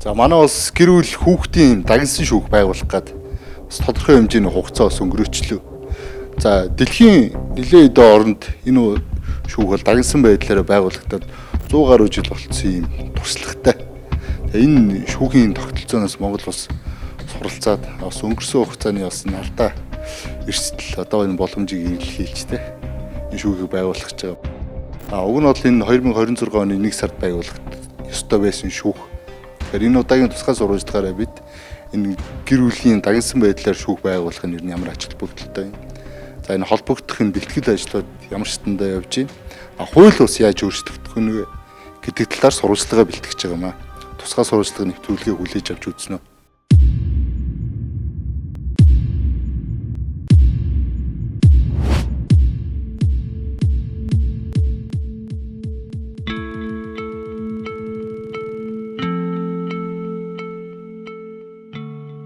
За манай улс гэр бүл хүүхдийн дагнсан шүүх байгуулах гээд бас тодорхой хэмжээний хугацаа бас өнгөрөөчлөө. За дэлхийн нэлээд хэдэн оронд энэ шүүх бол дагнсан байдлаараа байгуулагдаад 100 гаруй жил болцсон юм туршлагатай. Энэ шүүхийн тогтолцооноос Монгол улс суралцаад бас өнгөрсөн хугацааны бас алдаа эрсдэл одоо энэ боломжийг илэрхийлж тэ энэ шүүхийг байгуулах гэж байгаа. А уг нь бол энэ 2026 оны 1 сард байгуулагдах ёстой байсан шүүх. Тэгэхээр энэ удаагийн тусгай сурвалжлагаараа бид энэ гэр бүлийн дагнсан байдлаар шүүх байгуулах нь ер нь ямар ач холбогдолтой юм. За энэ холбогдох энэ бэлтгэл ажлууд ямар шатандаа явж байна. А хууль бас яаж өөрчлөгдөх нь вэ гэдэг талаар сурвалжлага бэлтгэж байгаа юм аа. Тусгай сурвалжлага нэвтрүүлгийг хүлээж авч үзнэ.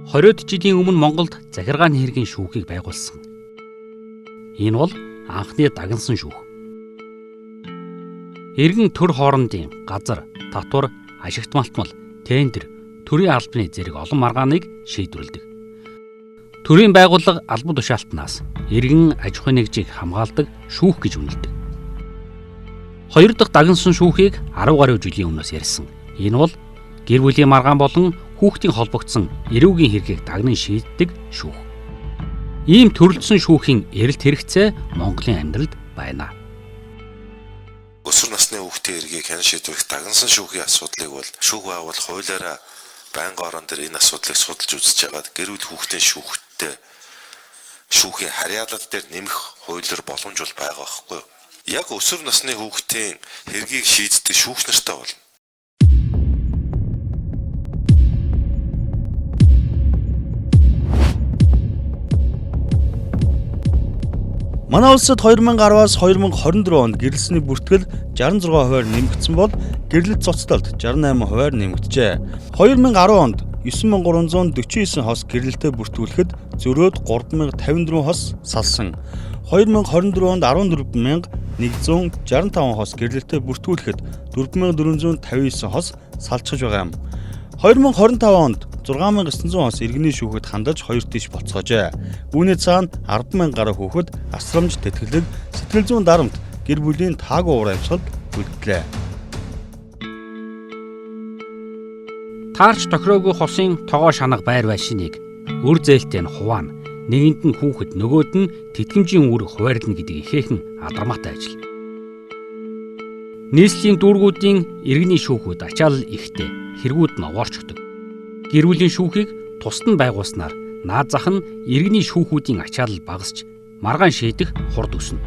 Хориод жилийн өмнө Монголд захиргааны хэргийн шүүхийг байгуулсан. Энэ бол анхны дагнсан шүүх. Иргэн төр хоорондын газар, татвар, ашигт малтмал, тендер, төрийн албаны зэрэг олон маргааныг шийдвэрлэдэг. Төрийн байгууллага албан тушаалтнаас иргэн аж ахуйн нэгжийг хамгаалдаг шүүх гэж үнэлдэг. Хоёр дахь дагнсан шүүхийг 10 гаруй жилийн өмнөөс ярьсан. Энэ бол гэр бүлийн маргаан болон хүүхдийн холбогдсон эрүүгийн хэргийг дагнан шийддэг шүүх. Ийм төрөлдсөн шүүхийн эрэлт хэрэгцээ Монголын амьдралд байна. Өсвөр насны хүүхдийн эргийг хян шийдвэрлэх дагнсан шүүхийн асуудлыг бол шүүх байгуулах хуулиараа байнгын орон дээр энэ асуудлыг судалж үзэж байгаад гэр бүл хүүхдийн шүүхтээ шүүхийн харьяалал дээр нэмэх хуулиар боломж бол байгаа байхгүй юу? Яг өсвөр насны хүүхдийн хэргийг шийддэг шүүгч нартай болно. Манай улсад 2010-аас 2024 онд гэрлэсний бүртгэл 66%-аар нэмэгдсэн бол гэрлэлт цоцлолт 68%-аар нэмэгджээ. 2010 онд 9349 хос гэрлэлтэд бүртгүүлэхэд зөрөөд 3054 хос салсан. 2024 онд 14165 хос гэрлэлтэд бүртгүүлэхэд 4459 хос салчихж байгаа юм. 2025 онд 6900 хос иргэний шүүхэд хандаж хоёр тийш буцгаажээ. Үүний цаана 10,000 гаруй хүүхэд асрамж тэтгэлэг, сэтгэл зүйн дарамт, гэр бүлийн таагүй уур амьсгалд үлдлээ. Таарч тохироогүй хосын тогоо шанага байр байшиныг өр зээлтэй нь хуваана. Нэгэнд нь хүүхэд, нөгөөд нь тэтгэмжийн үүрэг хуваарлна гэдэг ихээхэн адармаатай ажил. Нийслэлийн дүүргүүдийн иргэний шүүхүүд ачаалал ихтэй, хэрэгүүд нь овоорчдог. Гэр бүлийн шүүхийг тусад нь байгуулснаар наад зах нь иргэний шүүхүүдийн ачаалал багасч маргаан шийдэх хурд өснө.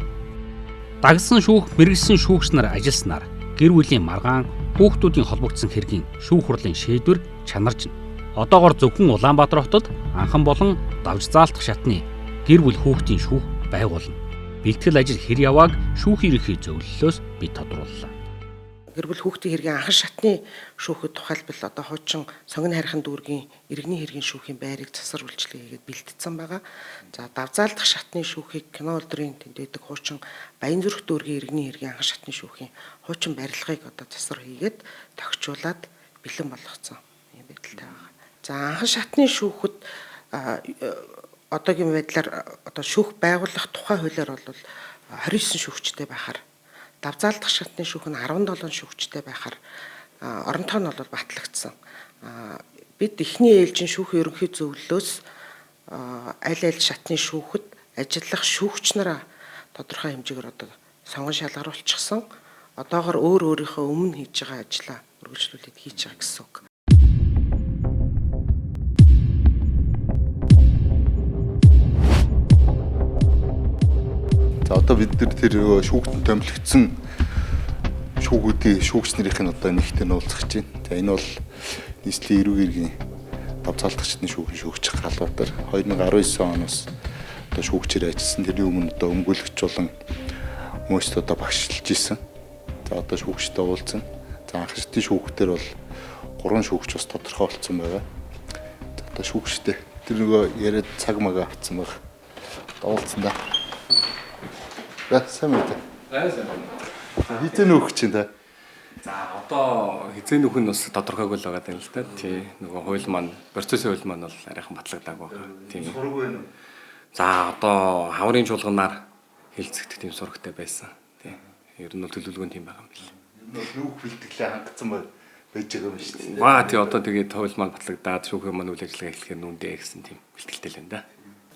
Дагсан шүүх, мэргэсэн шүүгч нар ажилласнаар гэр бүлийн маргаан, хүүхдүүдийн холбогдсон хэргийн шүүх хурлын шийдвэр чанарж. Одоогор зөвхөн Улаанбаатар хотод анхан болон давж заалтах шатны гэр бүл хүүхдийн шүүх байгуулна. Бэлтгэл ажил хэр явааг шүүхийн ерөнхий зөвлөлөөс бид тодрууллаа. Гэр бүл хүүхдийн хэргийн анхан шатны шүүхэд тухайлбал одоо хуучин сонгоны харихын дүүргийн иргэний хэргийн шүүхийн байрыг засвар үйлчилгээ хийгээд бэлтгэсэн байгаа. За давзаалдах шатны шүүхийг кино улдрын тэнд байдаг хуучин Баянзүрх дүүргийн иргэний хэргийн анхан шатны шүүхийн хуучин барилгыг одоо засвар хийгээд тохижуулаад бэлэн болгоцсон юм байдалтай байгаа. За анхан шатны шүүхэд одоогийн байдлаар одоо шүүх байгуулах тухай хуулиар бол 29 шүүгчтэй байхаар давзаалдах шатны шүүх нь 17 шүүгчтэй байхаар оронтоо нь бол батлагдсан. Бид эхний ээлжин шүүхийн ерөнхий зөвлөлөөс аль аль шатны шүүхэд ажиллах шүүгч нараа тодорхой хэмжээгээр одоо сонгон шалгаруулчихсан. Одоогор өөр өөрийнхөө өмнө хийж байгаа ажлаа үргэлжлүүлээд хийж байгаа гэсэн үг. За одоо бид нар тэр шүүгтэн томилогдсон шүүгүүдийн шүүгч нарын одоо нэгтээ нуулцах гэж байна. За энэ бол нийслэлийн эрүүг иргэний давзаалтгчдын шүүхэн шүүгч Галбаатар 2019 оноос одоо шүүгчээр ажилласан. Тэрний өмнө одоо өмгөөлөгч болон хүмүүст одоо багшилж исэн. За одоо шүүгчтэй уулзсан. За анх шатны шүүхтэр бол 3 шүүгч бас тодорхой болсон байгаа. За одоо шүүгчтэй тэр нөгөө яриад цаг мага авцсан баг. Уулзсан да. За сайн байна. Аа сайн байна. За хизээ нөөх чинь та. За одоо хэзээ нөхөн нь бас тодорхойгүй л байгаа юм л да. Тий. Нөгөө хууль маань, процессын хууль маань бол арайхан батлагдаагүй байгаа. Тийм. Сураг байна уу? За одоо хаврын чуулганаар хэлцэгдэх тийм сурагтай байсан. Тий. Ер нь бол төлөвлөгөө нь тийм байгаа юм бэл. Ер нь бол нүүх бэлтгэлээ хангацсан байж байгаа юм шүү дээ. Ваа тий одоо тэгээд хууль маань батлагдаад шүүхийн маань үйл ажиллагаа эхлэхээр нүндээ гэсэн тийм бэлтгэлтэй л байна да.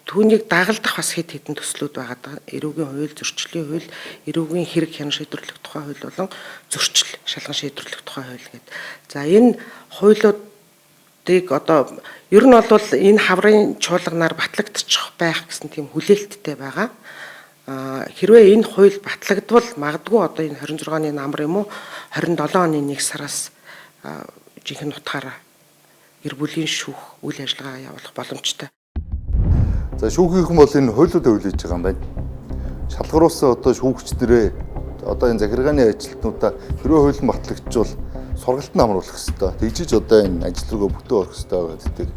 Түүнийг дагалдах бас хэд хэдэн төслүүд байгаа даа. Эрүүгийн хууль, зөрчлийн хууль, эрүүгийн хэрэг хянан шийдвэрлэх тухай хууль болон зөрчил шалган шийдвэрлэх тухай хууль гэдэг. За энэ хуулиудыг одоо ер нь бол энэ хаврын чуулганаар батлагдчих байх гэсэн тийм хүлээлттэй байгаа. Хэрвээ энэ хууль батлагдвал магадгүй одоо энэ 26 оны намар юм уу 27 оны 1 сараас жинхэнэ утгаараа гэр бүлийн шүүх үйл ажиллагаа явуулах боломжтой. За шүүхийнхэн бол энэ хуулиудаа хүлээж байгаа юм байна. Шалгаруулсан одоо шүүгчдэрээ одоо энэ захиргааны ажилтнуудаа хэрвээ хууль нь батлагдчихвал сургалтанд хамруулах ёстой. Тэгжиж одоо энэ ажил руугаа бүтэн орох ёстой гэдэг.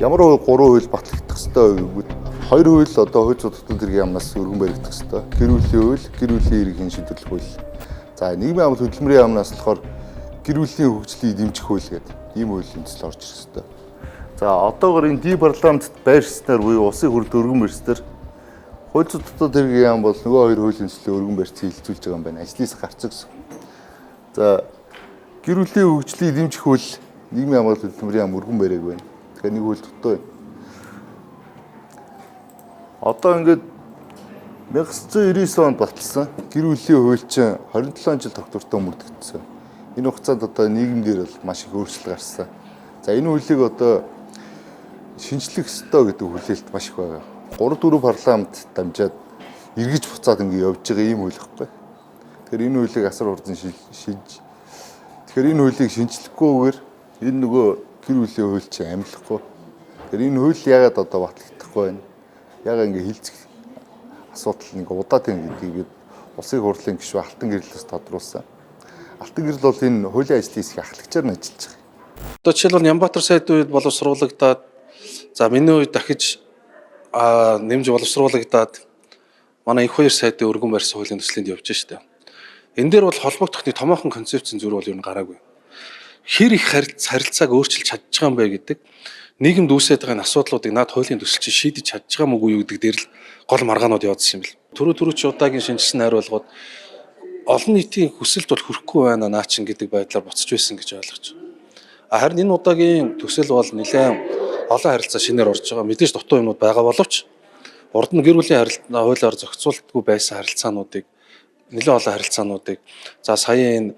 Ямар хууль 3 хууль батлагдах ёстой вэ гэвэл 2 хууль одоо хууль зүйн дотоод хэргийн яамнаас өргөн баригдах ёстой. Гэр бүлийн хууль, гэр бүлийн эрхийн шийдвэрлэх хууль. За нийгмийн амлалт хөдөлмөрийн яамнаас болохоор гэр бүлийн хөгжлийг дэмжих хууль гэдэг ийм хуулийн төсөл орж ирэх ёстой. За одоогор энэ ди парламентд байрснаар буюу улсын хурлд өргөн барьснаар хууль зүйн дотоод хэргийн яам бол нөгөө хоёр хуулийн төслийг өргөн барьцыг хилцүүлж байгаа юм байна. Ажлаас гарцсан гэсэн. За гэр бүлийн хөгжлийг дэмжих хууль, нийгмийн хамгаалалт хөдөлмөрийн яам өргөн бариаг байна. Тэгэхээр нэг хууль дутуу байна. Одоо ингээд 1999 онд баталсан гэр бүлийн хууль чинь 27 жил тогтвортой мөрдөгдсөн. Энэ хугацаанд одоо нийгэм дээр бол маш их өөрчлөлт гарсан. За энэ хуулийг одоо шинжлэх ёстой гэдэг хүлээлт маш их байгаа. 3 4 парламент дамжаад эргэж буцаад ингэ явж байгаа ийм хууль байхгүй. Тэгэхээр энэ хуулийг асар хурдан шинж. Тэгэхээр энэ хуулийг шинжлэхгүйгээр энэ нөгөө гэр бүлийн хууль чинь амилахгүй. Тэгэхээр энэ хууль яагаад одоо батлагдахгүй байна? Яагаад ингэ хилцэх асуудал нэг удаад байна гэдгийг бид улсын хурлын гишүүн Алтан гэрлээс тодруулсан. Алтан гэрэл бол энэ хуулийн ажлын хэсгийг ахлагчаар нь ажиллаж байгаа. Одоо жишээлбэл Нямбатар сайд үед боловсруулагдаад, за миний үед дахиж нэмж боловсруулагдаад манай их хоёр сайдын өргөн барьсан хуулийн төслөнд явж штэ. Энэ дээр бол холбогдох нэг томоохон концепцийн зүрх бол ер нь гараагүй. Хэр их харилцааг өөрчилж чадж байгаа юм бэ гэдэг нийгэмд үүсээд байгаа асуудлуудыг наад хуулийн төсөл чинь шийдэж чадж байгаа мөг үү гэдэг дээр л гол маргаанууд явуулсан юм бэл. Түрүү чи удаагийн шинжилсэн найруулгууд олон нийтийн хүсэлд бол хүрэхгүй байна наа чин гэдэг байдлаар буцаж байсан гэж ойлгож байна. Харин энэ удаагийн төсөл бол нэлээд олон харилцаа шинээр орж байгаа. Мэдээж дутуу юмнууд байгаа боловч урд нь гэр бүлийн хуулиар зохицуулдаггүй байсан харилцаануудыг нэлээд олон харилцаануудыг за сая энэ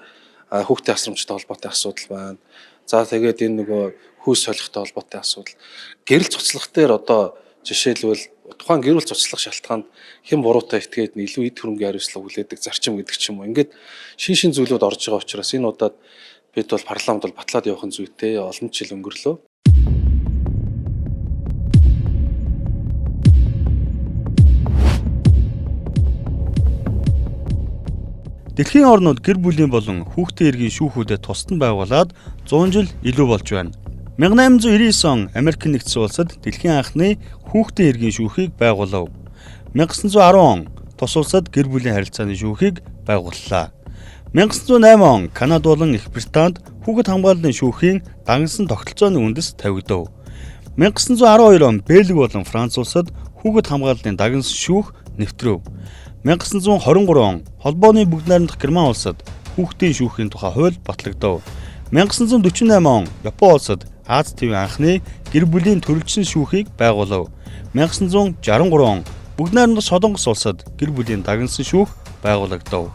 хүүхдийн асрамжтай холбоотой асуудал байна. За тэгээд энэ нөгөө хүйс солихтой холбоотой асуудал. Гэрэл цуцлах дээр одоо жишээлбэл тухайн гэр бүл цуцлах шалтгаанд хэн буруутай итгээд нь илүү эд хөрөнгийн хариуцлага хүлээдэг зарчим гэдэг ч юм уу. Ингээд шин шин зүйлүүд орж байгаа учраас энэ удаад бид бол парламент бол батлаад явах нь зүйтэй олон жил өнгөрлөө. Дэлхийн орнууд гэр бүлийн болон хүүхдийн эргийн шүүхүүдэд тусдан байгуулад 100 жил илүү болж байна. 1899 он Америк нэгдсэн улсад дэлхийн анхны хүүхдийн эргийн шүүхийг байгуулав. 1910 он тус улсад гэр бүлийн харилцааны шүүхийг байгууллаа. 1908 он Канада болон Их Британд хүүхэд хамгааллын шүүхийн дагнасан тогтолцооны үндэс тавигдав. 1912 он Бельги болон Франц улсад хүүхэд хамгааллын дагнасан шүүх нэвтрэв. 1923 он Холбооны бүгд найрамдах Герман улсад хүүхдийн шүүхийн тухай хууль батлагдав. 1948 он Япон улсад Аз тивийн анхны гэр бүлийн төрөлжсөн шүүхийг байгуулав. 1963 он Бүгд найрамдах Солонгос улсад гэр бүлийн дагнасан шүүх байгуулагдав.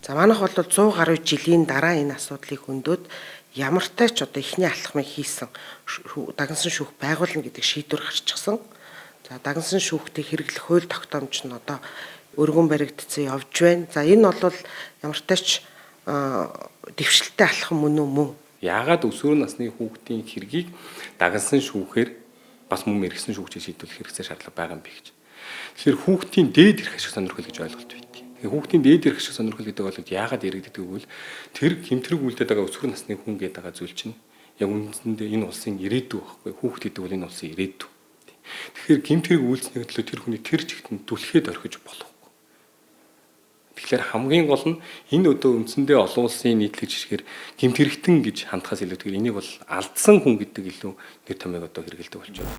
За манайх бол 100 гаруй жилийн дараа энэ асуудлыг хөндөд ямартай ч одоо эхний алхмыг хийсэн дагнасан шүүх байгуулна гэдэг шийдвэр гарчихсан. За дагнасан шүүхтийг хэрэглэх хууль тогтоомж нь одоо өргөн баригдсан явж байна. За энэ бол ямартай ч дэвшилттэй алхам мөн үү мөн. Яагаад өсвөр насны хүүхдийн хэргийг дагнасан шүүхээр бас мөн мэргэсэн шүүгчээр шийдвэрлэх хэрэгцээ шаардлага байгаа юм бэ гэж. Тэгэхээр хүүхдийн дээд эрх ашиг сонирхол гэж ойлголт байдаг. Тэгэхээр хүүхдийн дээд эрх ашиг сонирхол гэдэг ойлголт яагаад яригддаг вэ? Тэр хэмтрэг үлдээд байгаа өсвөр насны хүн гэдэг байгаа зүйл чинь яг үндсэндээ энэ улсын ирээдүй байхгүй. Хүүхд гэдэг бол энэ улсын ирээдүй. Тэгэхээр гэмт хэрэг үйлснийн төлөө тэр хүний тэр чигт нь түлхээд орхиж болохгүй. Тэгэхээр хамгийн гол нь энэ өдөө үндсэндээ олон улсын нийтлэг жишгээр гэмт хэрэгтэн гэж хандхаас илүүтэйгээр энийг бол алдсан хүн гэдэг илүү нэр томьёог одоо хэрэгэлдэг болчиход.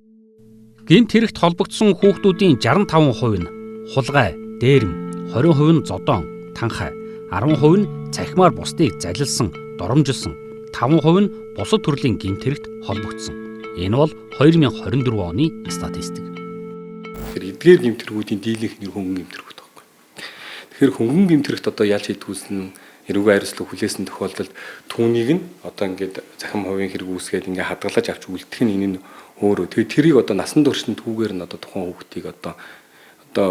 Гэмт хэрэгт холбогдсон хүүхдүүдийн 65% нь хулгай, дээрэм, 20% нь зодоон, танхай, 10% нь цахимаар бусдыг залилсан, доромжилсон, 5% нь бусад төрлийн гэмт хэрэгт холбогдсон. Энэ бол 2024 оны статистик. Тэгэхээр эдгээр гэмт хэрэгүүдийн дийлэнх нэр хөнгөн гэмт хэрэгүүд байхгүй. Тэгэхээр хөнгөн гэмт хэрэгт одоо ялж шийдгүүлсэн эрүүг хариуцлага хүлээсэн тохиолдолд түүнийг нь одоо ингээд цахим хувийн хэрэг үүсгээд ингээд хадгалаж авч үлдэх нь энэ нь өөрөө. Тэгэхээр тэрийг одоо насан туршид түүгээр нь одоо тухайн хүүхдийг одоо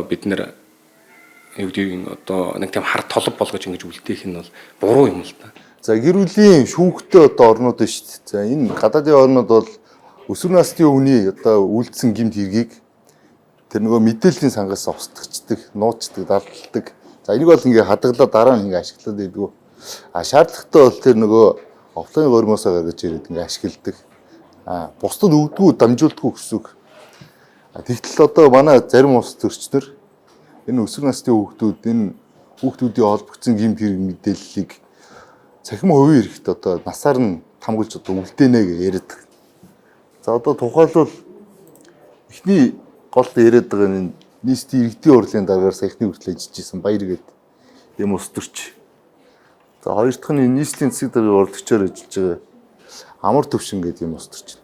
бид нэр юу гэдэг одоо нэг тийм хар толб болгож ингэж үлдээх нь бол буруу юм л та. За гэр бүлийн шүүхтэй одоо орнууд байна шүү дээ. За энэ гадаадын орнууд бол өсвөр насны хүний одоо үлдсэн гэмт хэргийг тэр нөгөө мэдээллийн сангаас устгацдаг, нуучдаг, далдалдаг. За энийг бол ингээ хадгалаад дараа нь ингээ ашиглаад байдгүй. А шаардлагатай бол тэр нөгөө офлайн гормосоо гаргаж ирээд ингээ ашигладаг. А бусдад өгдгүү, дамжуулдаггүй гэсэн үг. Тэгтэл одоо манай зарим улс төрчнөр энэ өсвөр насны хүүхдүүд энэ хүүхдүүдийн холбогдсон гэмт хэрэг мэдээллийг цахим хувийн эрхт одоо насаар нь хамгаалж одоо үлдээнэ гэж яриад. За одоо тухайлбал эхний гол яриад байгаа нь нийслэлийн иргэдийн хурлын даргаар саяхны хүртэл ажиллаж исэн Баяр гээд юм улс төрч. За хоёр дахь нь нийслэлийн засаг даргын орлогчоор ажиллаж байгаа Амар Төвшин гэдэг юм улс төрч.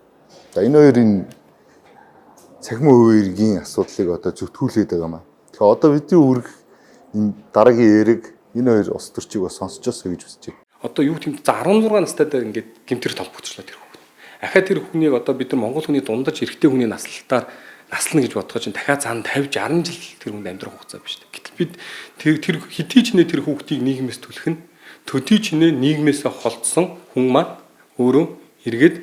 За энэ хоёрын цахим хувийн эргийн асуудлыг одоо зөвтгүүлээд байгаа юм аа. Тэгэхээр одоо бидний үүрэг энэ дараагийн яриг энэ хоёр улс төрчийг бас сонсож өсөө гэж хүсэж байна. Одоо юу гэм за 16 настай дээр ингээд гэмтэр толбогдчихлоо тэр хүүхэд. Ахаа тэр хүнийг одоо бид нар Монгол хүний дундаж эрэгтэй хүний наслалтаар наслна гэж бодоход чинь дахиад зан 50 60 жил тэр хүнд амьдрах хугацаа биш. Гэтэл бид тэр хэдий ч нэ тэр хүүхдийг нийгмээс түлэх нь төдий ч нэ нийгмээс холдсон хүн маань өөрөө эргээд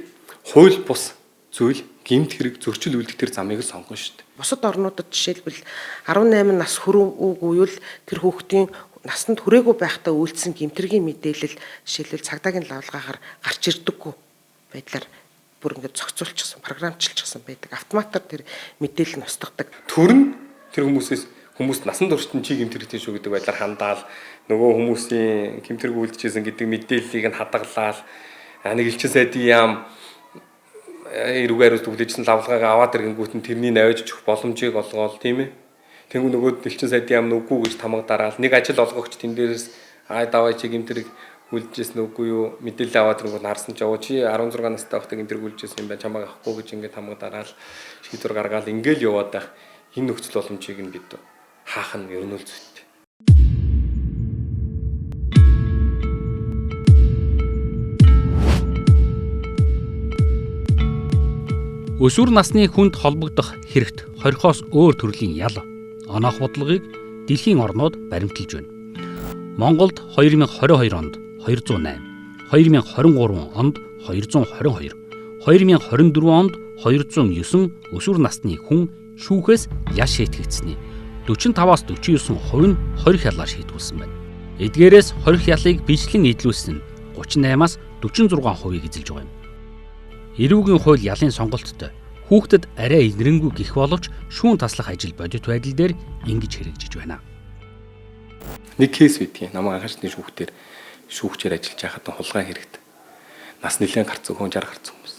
хууль бус зүйл гэмт хэрэг зөрчил үлдэх тэр замыг л сонгоно шүү дээ. Бусад орнуудад жишээлбэл 18 нас хүрээгүй бол тэр хүүхдийн насанд хүрээгүй байхдаа үйлдсэн гэмтэргийн мэдээлэл жишээлбэл цагдаагийн лавлгаагаар гарч ирдэггүй байдлаар бүр ингээд зохицуулчихсан, програмчилчихсан байдаг. Автоматар тэр мэдээлэл нь устгадаг. Төр нь тэр хүмүүсээс хүмүүс насан туршид нь чи гэмт хэрэгтэй шүү гэдэг байдлаар хандаал нөгөө хүмүүсийн гэмт хэрэг үлдэжсэн гэдэг мэдээллийг нь хадгалаад нэг элчин сайдын яам эрүүг хариуцлага хүлээжсэн лавлгаагаа аваад ирэнгүүт нь тэрний навж очих боломжийг олгоол тийм ээ. Тэнгүү нөгөө элчин сайдын яам нүггүй гэж тамга дараал нэг ажил олгогч тэн дээрээс ай давай чи гэмт хэрэг үлдэжсэн үгүй юу мэдээлэл аваад ирэнгүүт харсан чи чи 16 настай байхдаа гэмт хэрэг үлдэжсэн юм байна чамайг авахгүй гэж ингээд тамга дараал шийдвэр гаргаал ингээл яваад байх энэ нөхцөл боломжийг нь бид хаах нь ер нь л зүйтэй. Өсвөр насны хүнд холбогдох хэрэгт хорихоос өөр төрлийн ял оноох бодлогыг дэлхийн орнууд баримталж байна. Монголд 2022 онд 208, 2023 онд 222, 2024 онд 209 өсвөр насны хүн шүүхээс ял шийтгэгдсэний 45-аас 49% нь хорих ялаар шийтгүүлсэн байна. Эдгээрээс хорих ялыг бичлэн эдлүүлсэн нь 38-аас 46%-ийг эзэлж байгаа юм. Эрүүгийн хууль ялын сонголттой хүүхдэд арай инэрэнгүй гих боловч шүүн таслах ажил бодит байдал дээр ингэж хэрэгжиж байна. Нэг кейс байдгийн намайг анхаарчны шүүхтэр шүүгчээр ажиллаж байхад хулгай хэрэгт нас нэлээд гарцсан хүн 60 гарцсан хүмүүс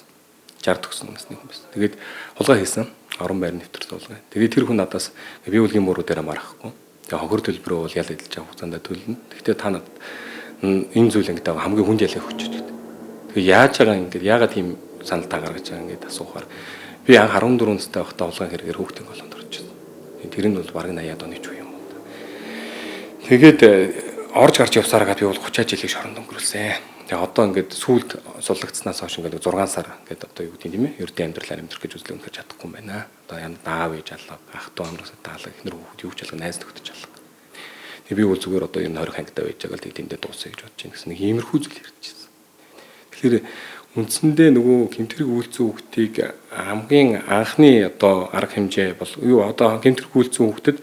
60 төгсөн насны хүмүүс. Тэгээд хулгай хийсэн орон байр нэвтэрсэн хулгай. Тэгээд тэр хүн надаас би үлгийн буруу дээр марахгүй. Тэгээд хохир төлбөрөө бол ял эдэлж байгаа хугацаанд төлнө. Гэхдээ та надад энэ зүйл ингээд хамгийн хүнд ялыг өгч гэдэг. Тэгээд яаж байгаа ингээд яагаад тийм санал та гаргаж байгаа ингээд асуухаар би анх 14 настай байхдаа хулгай хэрэгээр хүүхдийн голонд орчихсон. Тэр нь бол бараг 80-ад оны ч үе юм уу. Тэгээд орж гарч явсаар гаад би бол 30 жилийг шоронд өнгөрүүлсэн. Тэгээ одоо ингээд сүүлд суллагдсанаас хойш ингээд 6 сар ингээд одоо юу гэдэг юм те ердийн амьдрал амьдрах гэж үзлээ үнэхээр чадахгүй юм байна. Одоо янд аав ээж алга, ах トゥ амраас даалга, эхнэр хүүхэд юу ч алга, найз нөхдөж алга. Тэгээ би бол зүгээр одоо энэ 20 ангидаа байж байгаа л тэг тэндээ дуусъя гэж бодож байна гэсэн нэг иймэрхүү зүйл ярьчихсан. Тэгэхээр үндсэндээ нөгөө гэмт хэрэг үйлцэн хүүхдийг хамгийн анхны одоо арга хэмжээ бол юу одоо гэмт хэрэг үйлцэн хүүхдэд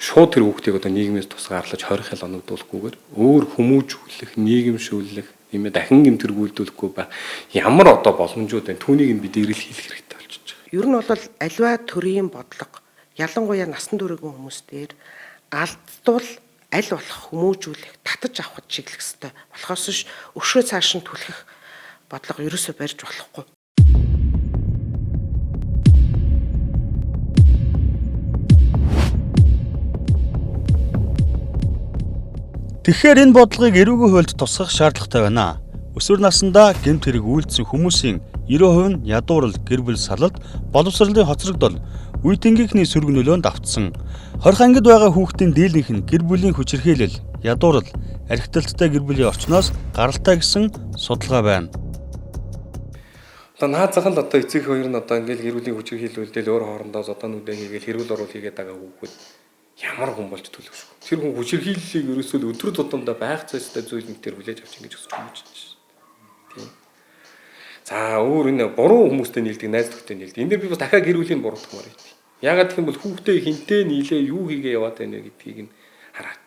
шууд тэр хүүхдийг одоо нийгмээс тусгаарлаж хорих ял оногдуулахгүйгээр өөр хүмүүжүүлэх, нийгэмшүүлэх, тийм ээ дахин гэмт хэрэг үйлдүүлэхгүй байх ямар одоо боломжууд байна. Түүнийг нь бид эрэл хийх хэрэгтэй болчихж байгаа. Ер нь бол альва төрийн бодлого ялангуяа насан туршийн хүмүүс дээр алдтул аль болох хүмүүжүүлэх, татаж авахд чиглэх ёстой. Болохоос ш өшөө цааш нь түлхэх бодлого ерөөсөө барьж болохгүй. Тэгэхээр энэ бодлогыг эрүүгийн хуульд тусгах шаардлагатай байна. Өсвөр насндаа гэмт хэрэг үйлдсэн хүмүүсийн 90% нь ядуурл, гэр бүл салалт, боловсролын хоцрогдол, үе тэнгийнхний сөрөг нөлөөнд автсан. 20 ангид байгаа хүүхдийн дийлэнх нь гэр бүлийн хүчирхийлэл, ядуурл, архиталттай гэр бүлийн орчноос гаралтай гэсэн судалгаа байна. Одоо наад зах нь одоо эцэг хоёр нь одоо ингээл гэр бүлийн хүчирхийлүүлдэл өөр хоорондоо зодоо нүдэ хийгээл хэрүүл оруул хийгээд байгаа хүүхэд ямар хүн болж төлөвшөх. Тэр хүн хүчирхийллийг ерөөсөө л өдөр тутамдаа байх зүйтэй зүйл мэтэр хүлээж авч ингэж өсөж хүмүүж чинь. Тийм. За өөр энэ буруу хүмүүстэй нийлдэг, найз нөхдөд нийлдэг. Энэ дээр би бас дахиад гэр бүлийн буруутгамаар байт. Ягаад гэх юм бол хүүхдээ хинтээ нийлээ юу хийгээ яваад байна вэ гэдгийг нь хараач.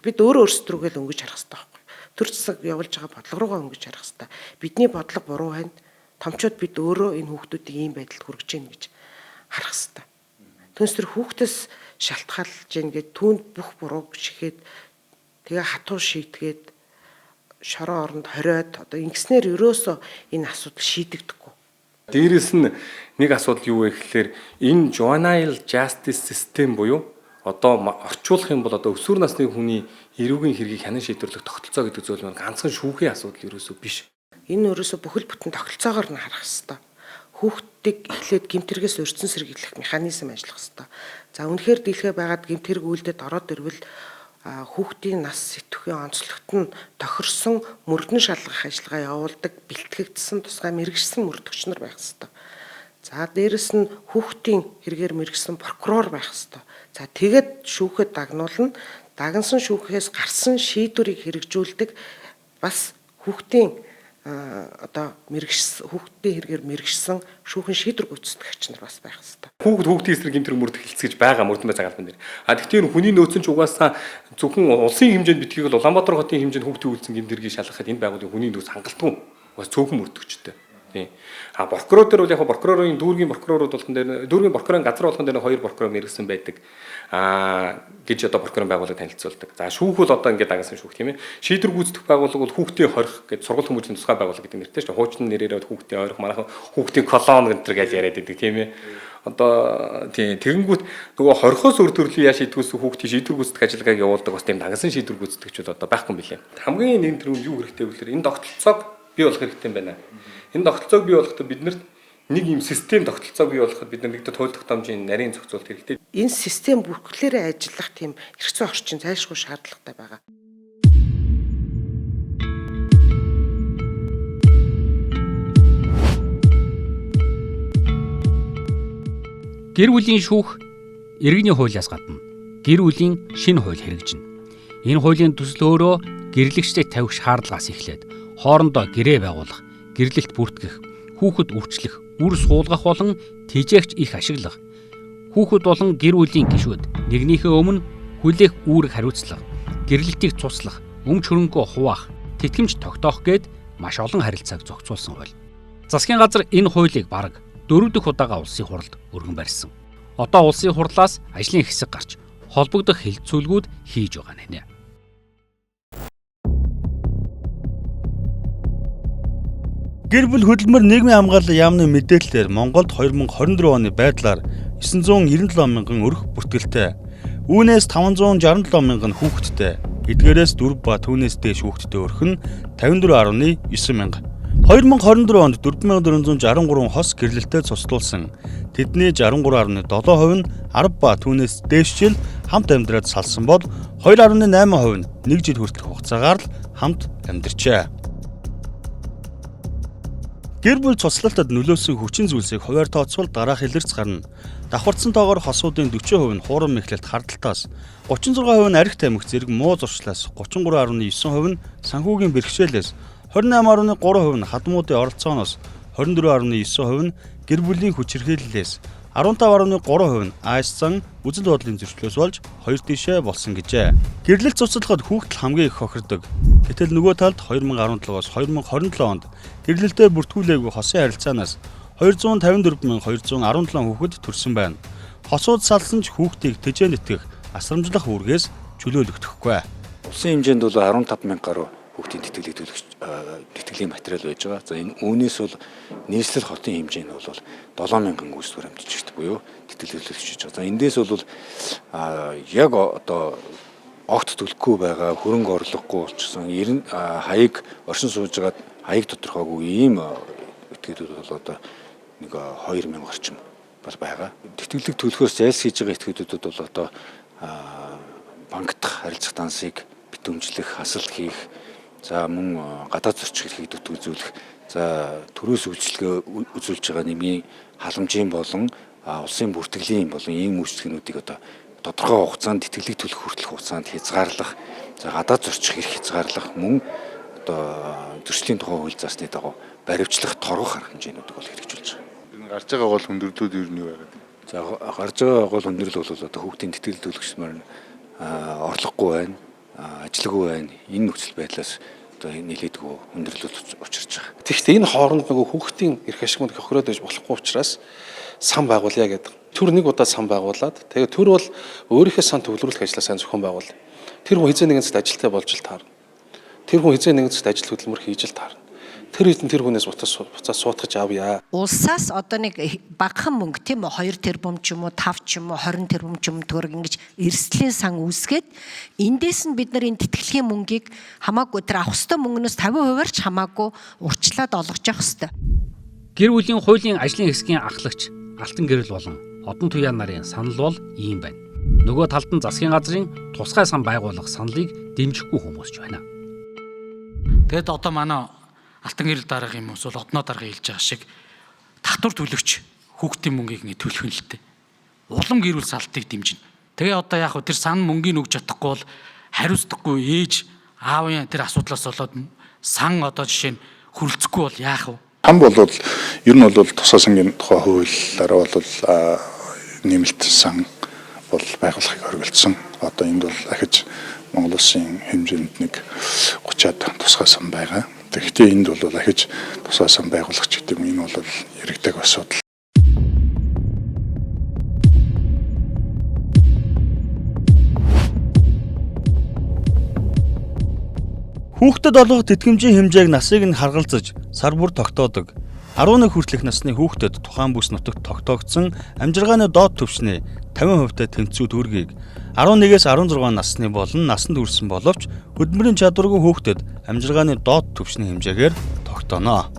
Бид өөрөө өөрсдөө л өнгөж харах хэрэгтэй байхгүй. Төр засаг явуулж байгаа бодлого руугаа өнгөж харах хэрэгтэй. Бидний бодлого буруу байна. Томчууд бид өөрөө энэ хүүхдүүдийг ийм байдалд хүргэж гин гэж харах хэрэгтэй. Түүнээс тэр хүүхдээс шалтгаалж гин гээд түүнд бүх бурууг шихэд тэгээ хатуу шийтгээд шорон оронд хориод одоо ингэснээр ерөөсөө энэ асуудал шийдэгдэхгүй. Дээрэс нь нэг асуудал юу вэ гэхээр энэ juvenile justice system буюу одоо орчуулах юм бол одоо өсвөр насны хүний эрүүгийн хэргийг хянан шийдвэрлэх тогтолцоо гэдэг зүйл маань ганцхан шүүхийн асуудал ерөөсөө биш. Энэ ерөөсөө бүхэл бүтэн тогтолцоогоор нь харах хэрэгтэй. Хүүхдийг эхлээд гэмт хэрэгээс урьдчилан сэргийлэх механизм ажиллах хэрэгтэй. За үнэхээр дийлхэ байгаад гэмт хэрэг үйлдэлд ороод ирвэл хүүхдийн нас сэтвхийн онцлогт нь тохирсон мөрдөн шалгах ажиллагаа явуулдаг бэлтгэгдсэн тусгай мэргэжсэн мөрдөгч нар байх хэрэгтэй. За дээрэс нь хүүхдийн хэрэгээр мэргэсэн прокурор байх хэрэгтэй. За тэгээд шүүхэд дагнуулна. Дагнсан шүүхээс гарсан шийдвэрийг хэрэгжүүлдэг бас хүүхдийн одоо мэрэгс хүүхдийн хэрэгээр мэрэгсэн шүүхэн шийдвэр гүйцэтгэгч нар бас байх хэрэгтэй. Хүүхд хүүхдийн эсрэг гэмт хэрэг мөрдөх хэлцэж байгаа мөрдөн байцаа галбан дээр. А тэгтээ энэ хүний нөөц нь ч угаасаа зөвхөн улсын хэмжээнд битгийг бол Улаанбаатар хотын хэмжээнд хүүхдийн үйлдсэн гэмт хэргийг шалгахад энэ байгууллагын хүний нөөц хангалтгүй. Угаас цөөхөн мөрдөгчтэй. Тийм. А прокурор дээр бол яг прокурорын дүүргийн прокурорууд болгон дээр дүүргийн прокурорын газар болгон дээр хоёр прокурор мэрэгсэн байдаг. Аа гэж одоо прокурорын байгууллага танилцуулдаг. За шүүх бол одоо ингээд дагасан шүүх тийм ээ. Шийдвэр гүйцэтгэх байгууллага бол хүүхдийн хорих гэж сургалт хүмүүжлийн тусгай байгууллага гэдэг нэртэй шүү дээ. Хуучин нэрээр хүүхдийн ойрох манайхан хүүхдийн колон гэдэг гэж яриад байдаг тийм ээ. Одоо тийм тэгэнгүүт нөгөө хорихоос өр төрлийн яа шийдвүүс хүүхдийн шийдвэр гүйцэтгэх ажиллагааг явуулдаг бас тийм дагасан шийдвэр гүйцэтгэгч бол одоо байхгүй юм билээ. Хамгийн нэг төрөнд юу хэрэгтэй вэ гэхээр энэ тогтолцоог бий болох хэрэгтэй юм байна. Энэ тогтолцоог бий болоход биднэрт нэг юм систем тогтолцоог бий болоход бид нар нэгдүгээр хууль тогтоомжийн нарийн зохицуулалт хэрэгтэй. Энэ систем бүрхлээрээ ажиллах тийм эрх зүйн орчин зайлшгүй шаардлагатай байгаа. Гэр бүлийн шүүх иргэний хуулиас гадна гэр бүлийн шинэ хууль хэрэгжинэ. Энэ хуулийн төсөл өөрөө гэрлэгчдэд тавих шаардлагаас эхлээд хоорондоо гэрээ байгуулах, гэрлэлт бүртгэх, хүүхэд өвчлөх, үр суулгах болон тэжээгч их ашиглах, хүүхэд болон гэр бүлийн гишүүд нэгнийхээ өмнө хүлээх үүрэг хариуцлага, гэрлэлтийг цуслах, өмч хөрөнгөө хуваах, тэтгэмж тогтоох гээд маш олон харилцааг зохицуулсан хууль. Засгийн газар энэ хуулийг бараг 4 дахь удаага улсын хурлд өргөн барьсан. Одоо улсын хурлаас ажлын хэсэг гарч холбогдох хэлэлцүүлгүүд хийж байгаа нэ. Гэр бүл хөдөлмөр нийгмийн хамгааллын яамны мэдээлэлээр Монголд 2024 оны байдлаар 997 мянган өрх бүртгэлтэй. Үүнээс 567 мянган хүүхэдтэй. Эдгээрээс 4 ба түүнээс дээш хүүхэдтэй өрх нь 54.9 мянга. 2024 онд 4463 хос гэрлэлтэд цуцлуулсан. Тэдний 63.7% нь 10 ба түүнээс дээш жил хамт амьдраад салсан бол 2.8% нь 1 жил хүртэлх хугацаагаар л хамт амьдарчээ. Гэр бүл цуцлалтад нөлөөлсөн хүчин зүйлсийг хувиар тооцвол дараах илэрч гарна. Давхарцсан тоогоор хосуудын 40% нь хуурам мэхлэлт хардалтаас, 36% нь арх тамхи зэрэг муу зуршлаас, 33.9% нь санхүүгийн бэрхшээлээс, 28.3% нь хадмуудын оролцооноос, 24.9% нь гэр бүлийн хүчирхийллээс, 15.3% нь ааш зан үзэл бодлын зөрчлөөс болж хоёр тишээ болсон гэжээ. Гэрлэлт цуцлахад хүүхдэл хамгийн их хохирдог. Гэтэл нөгөө талд 2017-оос 2027 онд гэрлэлтээ бүртгүүлээгүй хосын харилцаанаас 254,217 хүүхэд төрсэн байна. Хосууд салсан ч хүүхдийг тэжээн итгэх асрамжлах үүргээс чөлөөлөгдөхгүй. Улсын хэмжээнд бол 15 мянга гаруй хүүхдийн тэтгэлэг төлөх тэтгэлийн материал байж байгаа. За энэ үүнээс бол нийслэл хотын хэмжээ нь бол 7000 гүйцэтгэр амжигчд буюу тэтгэл төлөгч байгаа. За эндээс бол яг одоо огт төлөхгүй байгаа, хөрөнгө орлогогүй болчихсон, 90 хаяг оршин сууж байгаа хаяг тодорхойгүй ийм этгээдүүд бол одоо нэг 2000 орчим бол байгаа. Тэтгэлэг төлөхөөс зайлсхийж байгаа этгээдүүдэд бол одоо банк дахь харилцах дансыг битүүмжлэх, хасалт хийх, за мөн гадаад зорчих эрхийг дутагдуулах, за төрөөс үйлчилгээ үзүүлж байгаа нэмийн халамжийн болон улсын бүртгэлийн болон ийм үйлчилгээнүүдийг одоо тодорхой хугацаанд тэтгэлэг төлөх хүртэлх хугацаанд хязгаарлах, за гадаад зорчих эрх хязгаарлах, мөн одоо зөрчлийн тухай хууль заасны дагуу баривчлах, торгох арга хэмжээнүүдийг бол хэрэгжүүлж байгаа. Энэ гарч байгаа гол хүндрэлүүд юу нь юу байгаад? За гарч байгаа гол хүндрэл бол одоо хүүхдийн тэтгэл төлөгч маань орлогогүй байна, ажилгүй байна. Энэ нөхцөл байдлаас одоо нэлээдгүй хүндрэлүүд учирч байгаа. Тэгэхдээ энэ хооронд нөгөө хүүхдийн эрх ашиг манд хохироод байж болохгүй учраас сан байгуулъя гэдэг. Төр нэг удаа сан байгуулад тэгээ төр бол өөрийнхөө сан төвлөрүүлэх ажлаа сайн зохион байгуул. Тэр хүн хэзээ нэгэн цагт ажилтаа болж л таарна. Тэр хүн хэзээ нэгэн цагт ажил хөдөлмөр хийж л таарна. Тэр хэдэн тэр хүнээс буцаа суутгаж авъя. Улсаас одоо нэг багахан мөнгө тийм үү 2 тэрбум ч юм уу 5 ч юм уу 20 тэрбум ч юм төгрөг ингэж эрсдлийн сан үүсгээд эндээс нь бид нар энэ тэтгэлгийн мөнгийг хамаагүй тэр авах ёстой мөнгнөөс 50%-аар ч хамаагүй урьдчилаад олгож явах ёстой. Гэр бүлийн хуулийн ажлын хэсгийн ахлагч Алтан гэрэл болон Одон туяа нарын санал бол ийм байна. Нөгөө талд нь засгийн газрын тусгай сан байгуулах саналыг дэмжихгүй хүмүүс ч байна. Тэгэд одоо манай Алтан гэрэл дарга юм эсвэл Одноо дарга хэлж байгаа шиг татвар төлөгч хүүхдийн мөнгийг ингэ төлөх нь л дээ. Улам гэр бүл салтыг дэмжинэ. Тэгээ одоо яг тэр сан мөнгийг өгч чадахгүй бол хариуцдаггүй ээж аавын тэр асуудлаас болоод сан одоо жишээ нь хүрэлцэхгүй бол яах вэ? Хан бол ер нь бол тусгай сангийн тухай хуулиараа бол нэмэлт сан бол байгуулахыг оролдсон. Одоо энд бол ахиж Монгол улсын хэмжээнд нэг 30-аад тусгай сан байгаа. Тэгэхдээ энд бол ахиж тусгай сан байгуулах ч гэдэг юм, энэ бол яригдаг асуудал. Хүүхдэд олгох тэтгэмжийн хэмжээг насыг нь харгалзаж сар бүр тогтоодог. 11 хүртэлх насны хүүхдэд тухайн бүс нутагт тогтоогдсон амжиргааны доод түвшний 50% тэмцүү төгрөгийг 11-ээс 16 насны болон насанд хүрсэн боловч хөдөлмөрийн чадваргүй хүүхдэд амжиргааны доод түвшний хэмжээгээр тогтооно.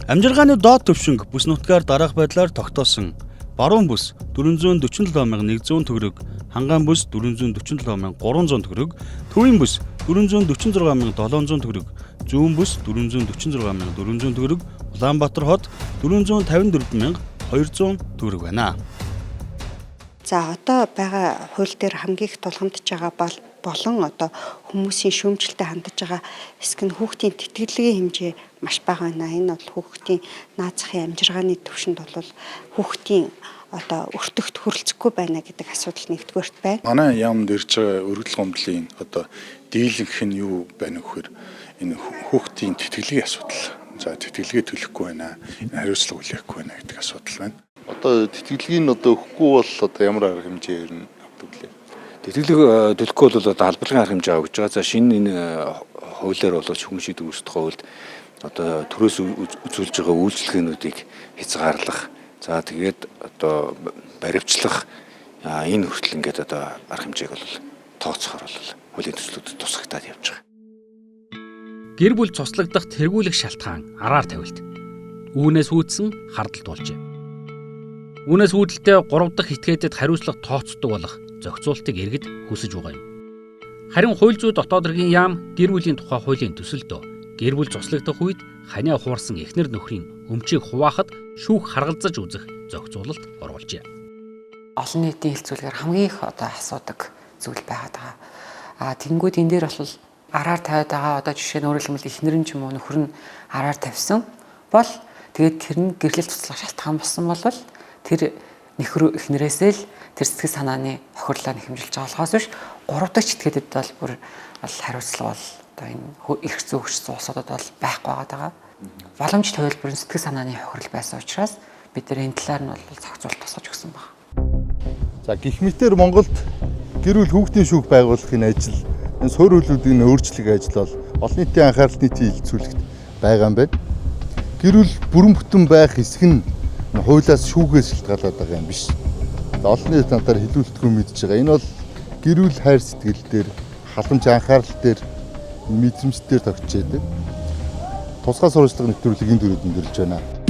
Амжиргааны доод түвшинг бүс нутгаар дараах байдлаар тогтоосон. Баруун бүс 447,100 төгрөг, Хангаан бүс 447,300 төгрөг, Төвийн бүс 446,700 төгрөг, Зүүн бүс 446,400 төгрөг, Улаанбаатар хот 454,200 төгрөг байна. За одоо байгаа хууль дээр хамгийн их тулгамдж байгаа болон одоо хүмүүсийн шүүмжлэлтэд хандаж байгаа хэсэг нь хүүхдийн тэтгэлгийн хэмжээ маш бага байна. Энэ бол хүүхдийн наад захын амжиргааны түвшинд бол хүүхдийн одоо өртөгт хүрэлцэхгүй байна гэдэг асуудал нэгдүгээрт байна. Манай яамд ирж байгаа өргөдөл гомдлын одоо дийлэнх нь юу байна гэхээр энэ хүүхдийн тэтгэлгийн асуудал. За тэтгэлгээ төлөхгүй байна. Энэ хариуцлага хүлээхгүй байна гэдэг асуудал байна. Одоо тэтгэлгийг одоо өгөхгүй бол одоо ямар арга хэмжээ ер нь авдаг лээ? Тэтгэлэг төлөхгүй бол одоо албалгын арга хэмжээ авч байгаа. За шинэ энэ хуулиар бол шүүмжийн шийдвэр үүсгэх тухай хуульд одоо төрөөс үзүүлж байгаа үйлчилгээнүүдийг хязгаарлах, за тэгээд одоо баривчлах энэ хүртэл ингээд одоо арга хэмжээг бол тооцохоор бол хуулийн төслүүдэд тусгагдаад явж байгаа. Гэр бүл цуслагдах тэргүүлэх шалтгаан араар тавилт. Үүнээс үүдсэн хардалт болжээ. Үүнээс үүдэлтэй 3 дахь этгээдэд хариуцлага тооцдог болох зохицуултыг иргэд хүсэж байгаа юм. Харин хууль зүйн дотоод хэргийн яам гэр бүлийн тухай хуулийн төсөлдөө гэр бүл цуслагдах үед ханиа хуурсан эхнэр нөхрийн өмчийг хуваахад шүүх харгалзаж үзэх зохицуулалт оруулжээ. Олон нийтийн хэлцүүлгээр хамгийн их одоо асуудаг зүйл байгаад байгаа. А тэгэнгүүт энэ дээр бол араар тавиад байгаа одоо жишээ нь өөрөөр хэлбэл эхнэр нь ч юм уу нөхөр нь араар тавьсан бол тэгээд тэр нь гэрлэл цуцлах шалтгаан болсон бол тэр нөхөр эхнэрээсээ л тэр сэтгэл санааны хохирлоо нэхэмжилж байгаа болохоос биш 3 дахь этгээдэд бол бүр хариуцлага бол одоо энэ эрх зүй хүчсэн улсуудад бол байхгүй байгаа. Боломж хувилбар нь сэтгэл санааны хохирол байсан учраас бид нар энэ талаар нь бол зохицуулалт тусгаж өгсөн байна. За гэх мэтээр Монголд Гэр бүл хүүхдийн шүүх байгуулах энэ ажил, энэ суурь хуулиудын өөрчлөх ажил бол олон нийтийн анхаарал нийтийн хилцүүлэгт байгаа юм байна. Гэр бүл бүрэн бүтэн байх хэсэг нь хуулиас шүүхээс шалтгаалаад байгаа юм биш. Олон нийт надаар хэлүүлэлтгүй мэдж байгаа. Энэ бол гэр бүл хайр сэтгэл дээр, халамж анхаарал дээр, мэдрэмж дээр тогтж байдаг. Тусгай сурвалжлага нэвтрүүлэг энэ дөрөв өндөрлөж байна.